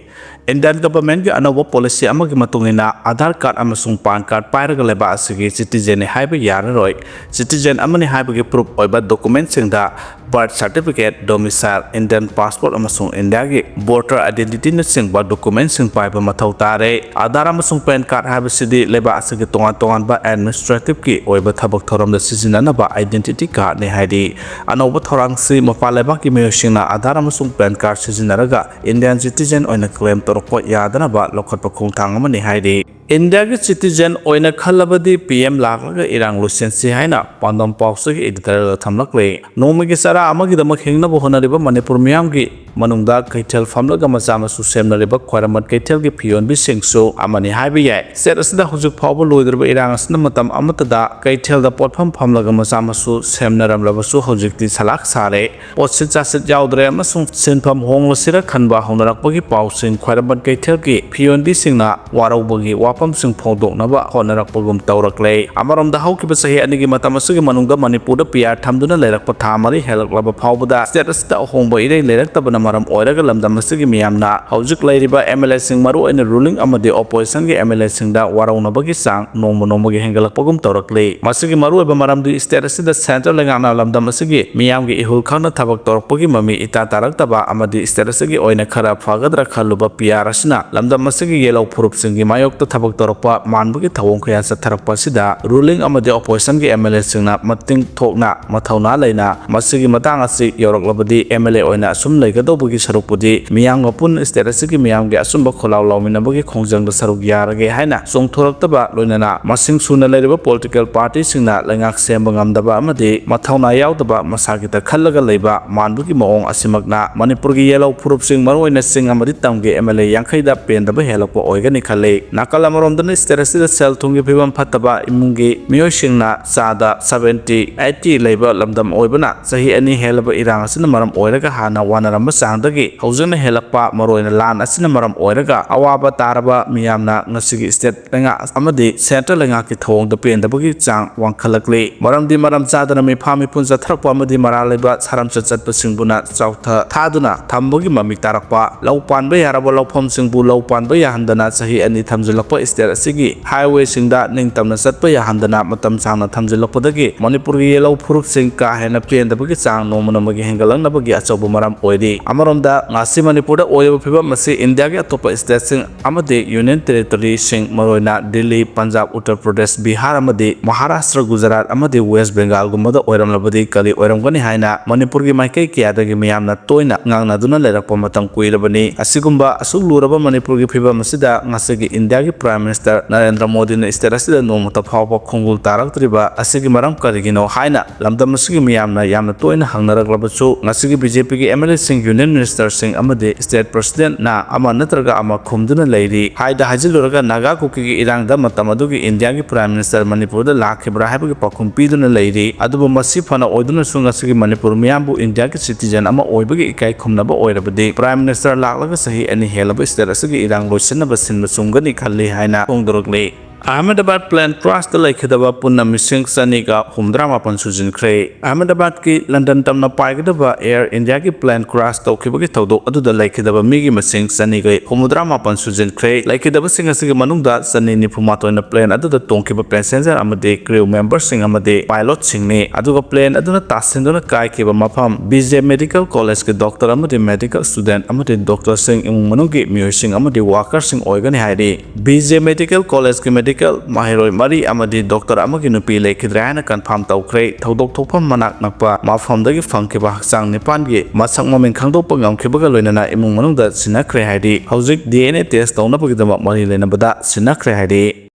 Indian governmentꯀꯤ ꯑꯅꯧꯕ policy ꯑꯃꯒꯤ ꯃꯇꯨꯡ ꯏꯟꯅ, ꯑꯥꯙꯥꯔ ꯀꯥꯔꯗ ꯑꯃꯁꯨꯡ ꯄꯥꯟ ꯀꯥꯔꯗ ꯄꯥꯏꯔꯒ ꯂꯩꯕꯥꯛ ꯑꯁꯤꯒꯤ citizenꯅꯤ ꯍꯥꯏꯕ ꯌꯥꯔꯔꯣꯏ꯫ Citizen ꯑꯃꯅꯤ ꯍꯥꯏꯕꯒꯤ proof ꯑꯣꯏꯕ documentꯁꯤꯡꯗ birth certificate, domicile, Indian passport ꯑꯃꯁꯨꯡ ꯏꯟꯗꯤꯌꯥꯒꯤ voter identityꯅꯆꯤꯡꯕ documentꯁꯤꯡ ꯄꯥꯏꯕ ꯃꯊꯧ ꯇꯥꯔꯦ꯫ ꯑꯥꯙꯥꯔ ꯑꯃꯁꯨꯡ ꯄꯥꯟ ꯀꯥꯔꯗ ꯍꯥꯏꯕꯁꯤꯗꯤ ꯂꯩꯕꯥꯛ ꯑꯁꯤꯒꯤ ꯇꯣꯉꯥꯟ ꯇꯣꯉꯥꯟꯕ administrativeꯀꯤ ꯑꯣꯏꯕ ꯊꯕꯛ ꯊꯧꯔꯝꯗ ꯁꯤꯖꯤꯟꯅꯅꯕ identity cardꯅꯤ ꯍꯥꯏꯔꯤ꯫ ꯑꯅꯧꯕ ꯊꯧꯔꯥꯡꯁꯤ ꯃꯄꯥꯟ ꯂꯩꯕꯥꯛꯀꯤ ꯃꯤꯑꯣꯏꯁꯤꯡꯅ ꯑꯥꯙꯥꯔ ꯑꯃꯁꯨꯡ ꯄꯥꯟ ꯀꯥꯔꯗ ꯁꯤꯖꯤꯟꯅꯔꯒ Indian citizen ꯑꯣꯏꯅ claim ꯇꯧꯔꯛꯄ ꯌꯥꯗꯅꯕ ꯂꯧꯈꯠꯄ ꯈꯣꯡꯊꯥꯡ ꯑꯃꯅꯤ ꯍꯥꯏꯔꯤ꯫ ꯏꯟꯗꯤꯌꯥꯒꯤ citizen ꯑꯣꯏꯅ ꯈꯜꯂꯕꯗꯤ P M ꯂꯥꯛꯂꯒ ꯏꯔꯥꯡ ꯂꯣꯏꯁꯤꯟꯁꯤ ꯍꯥꯏꯅ ꯄꯥꯟꯗꯝ ꯄꯥꯎꯆꯦꯒꯤ editorialꯗ ꯊꯝꯂꯛꯂꯤ꯫ ꯅꯣꯡꯃꯒꯤ ꯆꯔꯥ ꯑꯃꯒꯤꯗꯃꯛ ꯍꯤꯡꯅꯕ ꯍꯣꯠꯅꯔꯤꯕ ꯃꯅꯤꯄꯨꯔ ꯃꯤꯌꯥꯝꯒꯤ ꯃꯅꯨꯡꯗ ꯀꯩꯊꯦꯜ ꯐꯝꯂꯒ ꯃꯆꯥ ꯃꯁꯨ ꯁꯦꯝꯅꯔꯤꯕ ꯈ꯭ꯋꯥꯏꯔꯝꯕꯟ ꯀꯩꯊꯦꯜꯒꯤ ꯐꯤꯌꯣꯟꯕꯤꯁꯤꯡꯁꯨ ꯑꯃꯅꯤ ꯍꯥꯏꯕ ꯌꯥꯏ꯫ ꯁ꯭ꯇꯦꯠ ꯑꯁꯤꯗ ꯍꯧꯖꯤꯛ ꯐꯥꯎꯕ ꯂꯣꯏꯗ꯭ꯔꯤꯕ ꯏꯔꯥꯡ ꯑꯁꯤꯅ ꯃꯇꯝ ꯑꯃꯠꯇꯗ ꯀꯩꯊꯦꯜꯗ ꯄꯣꯠꯐꯝ ꯐꯝꯂꯒ ꯃꯆꯥ ꯃꯁꯨ ꯁꯦꯝꯅꯔꯝꯂꯕꯁꯨ ꯍꯧꯖꯤꯛꯇꯤ ꯁꯂꯥꯛ ꯁꯥꯔꯦ꯫ ꯄꯣꯠꯁꯤꯠ ꯆꯥꯁꯤꯠ ꯌꯥꯎꯗ꯭ꯔꯦ ꯑꯃꯁꯨꯡ ꯁꯤꯟꯐꯝ ꯍꯣꯡꯂꯁꯤꯔ ꯈꯟꯕ ꯍꯧꯅꯔꯛꯄꯒꯤ ꯄꯥꯎꯁꯤꯡ ꯈ꯭ꯋꯥꯏꯔꯝꯕꯟ ꯀꯩꯊꯦꯜꯒꯤ ꯐꯤꯌꯣꯟꯕꯤꯁꯤꯡꯅ ꯋꯥꯔꯧꯕꯒꯤ ꯋꯥꯐꯝꯁꯤꯡ ꯐꯣꯡꯗꯣꯛꯅꯕ ꯍꯣꯠꯅꯔꯛꯄꯒꯨꯝ ꯇꯧꯔꯛꯂꯦ꯫ ꯑꯃꯔꯣꯝꯗ, ꯍꯧꯈꯤꯕ ꯆꯍꯤ ꯑꯅꯤꯒꯤ ꯃꯇꯝ ꯑꯁꯤꯒꯤ ꯃꯅꯨꯡꯗ ꯃꯅꯤꯄꯨꯔꯗ ꯄꯤ ꯑꯥꯔ ꯊꯝꯗꯨꯅ ꯂꯩꯔꯛꯄ ꯊꯥ ꯃꯔꯤ ꯍꯦꯜꯂꯛꯂꯕ ꯐꯥꯎꯕꯗ ꯁ꯭ꯇꯦꯠ ꯑꯁꯤꯗ ꯑꯍꯣꯡꯕ ꯏꯔꯩ ꯂꯩꯔꯛꯇꯕꯅ ꯃꯔꯝ ꯑꯣꯏꯔꯒ ꯂꯝꯗꯝ ꯑꯁꯤꯒꯤ ꯃꯤꯌꯥꯝꯅ ꯍꯧꯖꯤꯛ ꯂꯩꯔꯤꯕ ꯑꯦꯝ ꯑꯦꯜ ꯑꯦꯁꯤꯡ, ꯃꯔꯨꯑꯣꯏꯅ ꯔꯨꯂꯤꯡ ꯑꯃꯗꯤ ꯑꯣꯄꯣꯖꯤꯁꯟꯒꯤ ꯑꯦꯝ ꯑꯦꯜ ꯑꯦꯁꯤꯡꯗ ꯋꯥꯔꯧꯅꯕꯒꯤ ꯆꯥꯡ ꯅꯣꯡꯃ ꯅꯣꯡꯃꯒꯤ ꯍꯦꯟꯒꯠꯂꯛꯄꯒꯨꯝ ꯇꯧꯔꯛꯂꯤ꯫ ꯃꯁꯤꯒꯤ ꯃꯔꯨꯑꯣꯏꯕ ꯃꯔꯝꯗꯤ ꯁ꯭ꯇꯦꯠ ꯑꯁꯤꯗ ꯁꯦꯟꯇ꯭ꯔꯦꯜ ꯂꯩꯉꯥꯛꯅ ꯂꯝꯗꯝ ꯑꯁꯤꯒꯤ ꯃꯤꯌꯥꯝꯒꯤ ꯏꯍꯨꯜ ꯈꯪꯅ ꯊꯕꯛ ꯇꯧꯔꯛꯄꯒꯤ ꯃꯃꯤ ꯏꯇꯥ ꯇꯥꯔꯛꯇꯕ ꯑꯃꯗꯤ ꯁ꯭ꯇꯦꯠ ꯑꯁꯤꯒꯤ ꯑꯣꯏꯅ ꯈꯔ ꯐꯒꯗ꯭ꯔꯥ ꯈꯜꯂꯨꯕ ꯄꯤ ꯑꯥꯔ ꯑꯁꯤꯅ ꯂꯝꯗꯝ ꯑꯁꯤꯒꯤ ꯌꯦꯜꯍꯧ ꯐꯨꯔꯨꯞꯁꯤꯡꯒꯤ ꯃꯥꯌꯣꯛꯇ ꯊꯕꯛ ꯇꯧꯔꯛꯄ ꯃꯥꯟꯕꯒꯤ ꯊꯧꯑꯣꯡ ꯀꯌꯥ ꯆꯠꯊꯔꯛꯄ ꯑꯁꯤꯗ ꯔꯨꯂꯤꯡ ꯑꯃꯗꯤ ꯑꯣꯄꯣꯖꯤꯁꯟꯒꯤ ꯑꯦꯝ ꯑꯦꯜ ꯑꯦꯁꯤꯡꯅ ꯃꯇꯤꯡ ꯊꯣꯛꯅ ꯃꯊꯧꯅꯥ ꯂꯩꯅ ꯃꯁꯤꯒꯤ ꯃꯇꯥꯡ ꯑꯁꯤ ꯌꯧꯔꯛꯂꯕꯗꯤ ꯑꯦꯝ ꯑꯦꯜ ꯑꯦ ꯑꯣꯏꯅ ꯑꯁꯨꯝ ꯂꯩꯒꯗꯧꯕꯒꯤ ꯁꯔꯨꯛꯄꯨꯗꯤ ꯃꯤꯌꯥꯝꯒ ꯄꯨꯟꯅ ꯁ꯭ꯇꯦꯠ ꯑꯁꯤꯒꯤ ꯃꯤꯌꯥꯝꯒꯤ ꯑꯆꯨꯝꯕ ꯈꯣꯜꯂꯥꯎ ꯂꯥꯎꯃꯤꯟꯅꯕꯒꯤ ꯈꯣꯡꯖꯪꯗ ꯁꯔꯨꯛ ꯌꯥꯔꯒꯦ ꯍꯥꯏꯅ ꯆꯣꯡꯊꯣꯔꯛꯇꯕ, ꯂꯣꯏꯅꯅ ꯃꯁꯤꯡ ꯁꯨꯅ ꯂꯩꯔꯤꯕ ꯄꯣꯂꯤꯇꯤꯀꯦꯜ ꯄꯥꯔꯇꯤꯁꯤꯡꯅ ꯂꯩꯉꯥꯛ ꯁꯦꯝꯕ ꯉꯝꯗꯕ ꯑꯃꯗꯤ ꯃꯊꯧꯅꯥ ꯌꯥꯎꯗꯕ, ꯃꯁꯥꯒꯤꯇ ꯈꯜꯂꯒ ꯂꯩꯕ ꯃꯥꯟꯕꯒꯤ ꯃꯑꯣꯡ ꯑꯁꯤꯃꯛꯅ ꯃꯅꯤꯄꯨꯔꯒꯤ ꯌꯦꯜꯍꯧ ꯐꯨꯔꯨꯞꯁꯤꯡ, ꯃꯔꯨꯑꯣꯏꯅ ꯆꯤꯡ ꯑꯃꯗꯤ ꯇꯝꯒꯤ ꯑꯦꯝ ꯑꯦꯜ ꯑꯦ ꯌꯥꯡꯈꯩꯗ ꯄꯦꯟꯗꯕ ꯍꯦꯜꯂꯛꯄ ꯑꯣꯏꯒꯅꯤ ꯈꯜꯂꯤ꯫ ꯅꯥꯀꯜ ꯑꯃꯔꯣꯝꯗꯅ ꯁ꯭ꯇꯦꯠ ꯑꯁꯤꯗ ꯁꯦꯜ ꯊꯨꯝꯒꯤ ꯐꯤꯕꯝ ꯐꯠꯇꯕ ꯏꯃꯨꯡꯒꯤ ꯃꯤꯑꯣꯏꯁꯤꯡꯅ ꯆꯥꯗ seventy, eighty ꯂꯩꯕ ꯂꯝꯗꯝ ꯑꯣꯏꯕꯅ ꯆꯍꯤ ꯑꯅꯤ ꯍꯦꯜꯂꯕ ꯏꯔꯥꯡ ꯑꯁꯤꯅ ꯃꯔꯝ ꯑꯣꯏꯔꯒ ꯍꯥꯟꯅ ꯋꯥꯅꯔꯝꯕ ꯆꯥꯡꯗꯒꯤ ꯍꯧꯖꯤꯛꯅ ꯍꯦꯜꯂꯛꯄ, ꯃꯔꯨꯑꯣꯏꯅ ꯂꯥꯟ ꯑꯁꯤꯅ ꯃꯔꯝ ꯑꯣꯏꯔꯒ ꯑꯋꯥꯕ ꯇꯥꯔꯕ ꯃꯤꯌꯥꯝꯅ ꯉꯁꯤꯒꯤ ꯁ꯭ꯇꯦꯠ ꯂꯩꯉꯥꯛ ꯑꯃꯗꯤ ꯁꯦꯟꯇ꯭ꯔꯦꯜ ꯂꯩꯉꯥꯛꯀꯤ ꯊꯧꯑꯣꯡꯗ ꯄꯦꯟꯗꯕꯒꯤ ꯆꯥꯡ ꯋꯥꯡꯈꯠꯂꯛꯂꯤ꯫ ꯃꯔꯝꯗꯤ ꯃꯔꯝ ꯆꯥꯗꯅ ꯃꯤꯐꯥ ꯃꯤꯄꯨꯟ ꯆꯠꯊꯔꯛꯄ ꯑꯃꯗꯤ ꯃꯔꯥꯜ ꯂꯩꯕ ꯁꯥꯔꯝꯆꯠ ꯆꯠꯄꯁꯤꯡꯕꯨꯅ ꯆꯥꯎꯊ ꯊꯥꯗꯨꯅ ꯊꯝꯕꯒꯤ ꯃꯃꯤ ꯇꯥꯔꯛꯄ, ꯂꯧ ꯄꯥꯟꯕ ꯌꯥꯔꯕ ꯂꯧꯐꯝꯁꯤꯡꯕꯨ ꯂꯧ ꯄꯥꯟꯕ ꯌꯥꯍꯟꯗꯅ ꯆꯍꯤ ꯑꯅꯤ ꯊꯝꯖꯤꯜꯂꯛꯄ ꯁ꯭ꯇꯦꯠ ꯑꯁꯤꯒꯤ ꯍꯥꯏꯋꯦꯁꯤꯡꯗ ꯅꯤꯡꯇꯝꯅ ꯆꯠꯄ ꯌꯥꯍꯟꯗꯅ ꯃꯇꯝ ꯁꯥꯡꯅ ꯊꯝꯖꯤꯜꯂꯛꯄꯗꯒꯤ ꯃꯅꯤꯄꯨꯔꯒꯤ ꯌꯦꯜꯍꯧ ꯐꯨꯔꯨꯞꯁꯤꯡ ꯀꯥ ꯍꯦꯟꯅ ꯄꯦꯟꯗꯕꯒꯤ ꯆꯥꯡ ꯅꯣꯡꯃ ꯅꯣꯡꯃꯒꯤ ꯍꯦꯟꯒꯠꯂꯛꯅꯕꯒꯤ ꯑꯆꯧꯕ ꯃꯔꯝ ꯑꯣꯏꯔꯤ꯫ ꯑꯃꯔꯣꯝꯗ, ꯉꯁꯤ ꯃꯅꯤꯄꯨꯔꯗ ꯑꯣꯏꯔꯤꯕ ꯐꯤꯕꯝ ꯑꯁꯤ ꯏꯟꯗꯤꯌꯥꯒꯤ ꯑꯇꯣꯞꯄ ꯁ꯭ꯇꯦꯠꯁꯤꯡ ꯑꯃꯗꯤ ꯌꯨꯅꯤꯌꯟ ꯇꯦꯔꯤꯇꯣꯔꯤꯁꯤꯡ, ꯃꯔꯨꯑꯣꯏꯅ ꯗꯤꯜꯂꯤ, ꯄꯟꯖꯥꯕ, ꯎꯠꯇꯔ ꯄ꯭ꯔꯗꯦꯁ, ꯕꯤꯍꯥꯔ ꯑꯃꯗꯤ ꯃꯍꯥꯔꯥꯁꯇ꯭ꯔ, ꯒꯨꯖꯔꯥꯠ ꯑꯃꯗꯤ ꯋꯦꯁ ꯕꯦꯡꯒꯥꯜꯒꯨꯝꯕꯗ ꯑꯣꯏꯔꯝꯂꯕꯗꯤ ꯀꯔꯤ ꯑꯣꯏꯔꯝꯒꯅꯤ ꯍꯥꯏꯅ ꯃꯅꯤꯄꯨꯔꯒꯤ ꯃꯥꯏꯀꯩ ꯀꯌꯥꯗꯒꯤ ꯃꯤꯌꯥꯝꯅ ꯇꯣꯏꯅ ꯉꯥꯡꯅꯗꯨꯅ ꯂꯩꯔꯛꯄ ꯃꯇꯝ ꯀꯨꯏꯔꯕꯅꯤ꯫ ꯑꯁꯤꯒꯨꯝꯕ ꯑꯁꯨꯛ ꯂꯨꯔꯕ ꯃꯅꯤꯄꯨꯔꯒꯤ ꯐꯤꯕꯝ ꯑꯁꯤꯗ ꯉꯁꯤꯒꯤ ꯏꯟꯗꯤꯌꯥꯒꯤ ꯄ꯭ꯔꯥꯏꯝ ꯃꯤꯅꯤꯁꯇꯔ ꯅꯔꯦꯟꯗ꯭ꯔ ꯃꯣꯗꯤꯅ ꯁ꯭ꯇꯦꯠ ꯑꯁꯤꯗ ꯅꯣꯡꯃꯇ ꯐꯥꯎꯕ ꯈꯣꯡꯒꯨꯜ ꯇꯥꯔꯛꯇ꯭ꯔꯤꯕ ꯑꯁꯤꯒꯤ ꯃꯔꯝ ꯀꯔꯤꯒꯤꯅꯣ ꯍꯥꯏꯅ ꯂꯝꯗꯝ ꯑꯁꯤꯒꯤ ꯃꯤꯌꯥꯝꯅ ꯌꯥꯝꯅ ꯇꯣꯏꯅ ꯍꯪꯅꯔꯛꯂꯕꯁꯨ, ꯉꯁꯤꯒꯤ ꯕꯤ ꯖꯦ ꯄꯤꯒꯤ ꯑꯦꯝ ꯑꯦꯜ ꯑꯦꯁꯤꯡ ꯌꯨꯅꯤꯌꯟ ꯃꯤꯅꯤꯁꯇꯔꯁꯤꯡ ꯑꯃꯗꯤ ꯁ꯭ꯇꯦꯠ ꯄ꯭ꯔꯁꯤꯗꯦꯟꯠꯅ ꯑꯃ ꯅꯠꯇ꯭ꯔꯒ ꯑꯃ ꯈꯨꯝꯗꯨꯅ ꯂꯩꯔꯤ꯫ ꯍꯥꯏꯗ ꯍꯥꯏꯖꯤꯜꯂꯨꯔꯒ ꯅꯥꯒꯥ ꯀꯨꯀꯤꯒꯤ ꯏꯔꯥꯡꯗ ꯃꯇꯝ ꯑꯗꯨꯒꯤ ꯏꯟꯗꯤꯌꯥꯒꯤ ꯄ꯭ꯔꯥꯏꯝ ꯃꯤꯅꯤꯁꯇꯔ ꯃꯅꯤꯄꯨꯔꯗ ꯂꯥꯛꯈꯤꯕ꯭ꯔꯥ ꯍꯥꯏꯕꯒꯤ ꯄꯥꯎꯈꯨꯝ ꯄꯤꯗꯨꯅ ꯂꯩꯔꯤ꯫ ꯑꯗꯨꯕꯨ ꯃꯁꯤ ꯐꯅ ꯑꯣꯏꯗꯨꯅꯁꯨ ꯉꯁꯤꯒꯤ ꯃꯅꯤꯄꯨꯔ ꯃꯤꯌꯥꯝꯕꯨ ꯏꯟꯗꯤꯌꯥꯒꯤ ꯁꯤꯇꯤꯖꯦꯟ ꯑꯃ ꯑꯣꯏꯕꯒꯤ ꯏꯀꯥꯏ ꯈꯨꯝꯅꯕ ꯑꯣꯏꯔꯕꯗꯤ ꯄ꯭ꯔꯥꯏꯝ ꯃꯤꯅꯤꯁꯇꯔ ꯂꯥꯛꯂꯒ ꯆꯍꯤ ꯑꯅꯤ ꯍꯦꯜꯂꯕ ꯁ꯭ꯇꯦꯠ ꯑꯁꯤꯒꯤ ꯏꯔꯥꯡ ꯂꯣꯏꯁꯤꯟꯅꯕ ꯁꯤꯟꯕ ꯆꯨꯝꯒꯅꯤ ꯈꯜꯂꯤ ꯍꯥꯏꯅ ꯐꯣꯡꯗꯣꯔꯛꯂꯤ꯫ ꯑꯍꯃꯗꯕꯥꯗ ꯄ꯭ꯂꯦꯟ ꯀ꯭ꯔꯥꯁꯇ ꯂꯩꯈꯤꯗꯕ ꯄꯨꯟꯅ ꯃꯤꯁꯤꯡ ꯆꯅꯤꯒ ꯍꯨꯝꯐꯨꯇꯔꯥ ꯃꯥꯄꯟ ꯁꯨꯖꯤꯟꯈ꯭ꯔꯦ꯫ ꯑꯍꯃꯗꯕꯥꯗꯀꯤ ꯂꯟꯗꯟ ꯇꯝꯅ ꯄꯥꯏꯒꯗꯕ ꯑꯦꯌꯔ ꯏꯟꯗꯤꯌꯥꯒꯤ ꯄ꯭ꯂꯦꯟ ꯀ꯭ꯔꯥꯁ ꯇꯧꯈꯤꯕꯒꯤ ꯊꯧꯗꯣꯛ ꯑꯗꯨꯗ ꯂꯩꯈꯤꯗꯕ ꯃꯤꯒꯤ ꯃꯁꯤꯡ ꯆꯅꯤꯒ ꯍꯨꯝꯐꯨꯇꯔꯥ ꯃꯥꯄꯟ ꯁꯨꯖꯤꯟꯈ꯭ꯔꯦ꯫ ꯂꯩꯈꯤꯗꯕꯁꯤꯡ ꯑꯁꯤꯒꯤ ꯃꯅꯨꯡꯗ ꯆꯅꯤ ꯅꯤꯐꯨ ꯃꯥꯊꯣꯏꯅ ꯄ꯭ꯂꯦꯟ ꯑꯗꯨꯗ ꯇꯣꯡꯈꯤꯕ ꯄꯦꯁꯦꯟꯖꯔ ꯑꯃꯗꯤ ꯀ꯭ꯔꯤꯎ ꯃꯦꯝꯕꯔꯁꯤꯡ ꯑꯃꯗꯤ ꯄꯥꯏꯂꯣꯠꯁꯤꯡꯅꯤ꯫ ꯑꯗꯨꯒ ꯄ꯭ꯂꯦꯟ ꯑꯗꯨꯅ ꯇꯥꯁꯤꯟꯗꯨꯅ ꯀꯥꯏꯈꯤꯕ ꯃꯐꯝ ꯕꯤ ꯖꯦ ꯃꯦꯗꯤꯀꯦꯜ ꯀꯣꯂꯦꯖꯀꯤ ꯗꯣꯛꯇꯔ ꯑꯃꯗꯤ ꯃꯦꯗꯤꯀꯦꯜ ꯁ꯭ꯇꯨꯗꯦꯟꯠ ꯑꯃꯗꯤ ꯗꯣꯛꯇꯔꯁꯤꯡ, ꯏꯃꯨꯡ ꯃꯅꯨꯡꯒꯤ ꯃꯤꯑꯣꯏꯁꯤꯡ ꯑꯃꯗꯤ ꯋꯥꯀꯔꯁꯤꯡ ꯑꯣꯏꯒꯅꯤ ꯍꯥꯏꯔꯤ꯫ ꯕꯤ ꯖꯦ ꯃꯦꯗꯤꯀꯦꯜ ꯀꯣꯂꯦꯖꯀꯤ ꯃꯦꯗꯤꯀꯦꯜ ꯃꯍꯩꯔꯣꯏ ꯃꯔꯤ ꯑꯃꯗꯤ ꯗꯣꯛꯇꯔ ꯑꯃꯒꯤ ꯅꯨꯄꯤ ꯂꯩꯈꯤꯗ꯭ꯔꯦ ꯍꯥꯏꯅ ꯀꯟꯐꯥꯔꯝ ꯇꯧꯈ꯭ꯔꯦ꯫ ꯊꯧꯗꯣꯛ ꯊꯣꯛꯐꯝ ꯃꯅꯥꯛ ꯅꯛꯄ ꯃꯐꯝꯗꯒꯤ ꯐꯪꯈꯤꯕ ꯍꯛꯆꯥꯡ ꯅꯤꯄꯥꯟꯒꯤ ꯃꯁꯛ ꯃꯃꯤꯡ ꯈꯪꯗꯣꯛꯄ ꯉꯝꯈꯤꯕꯒ ꯂꯣꯏꯅꯅ ꯏꯃꯨꯡ ꯃꯅꯨꯡꯗ ꯁꯤꯟꯅꯈ꯭ꯔꯦ ꯍꯥꯏꯔꯤ꯫ ꯍꯧꯖꯤꯛ ꯗꯤ ꯑꯦꯟ ꯑꯦ ꯇꯦꯁ ꯇꯧꯅꯕꯒꯤꯗꯃꯛ ꯃꯔꯤ ꯂꯩꯅꯕꯗ ꯁꯤꯟꯅꯈ꯭ꯔꯦ ꯍꯥꯏꯔꯤ꯫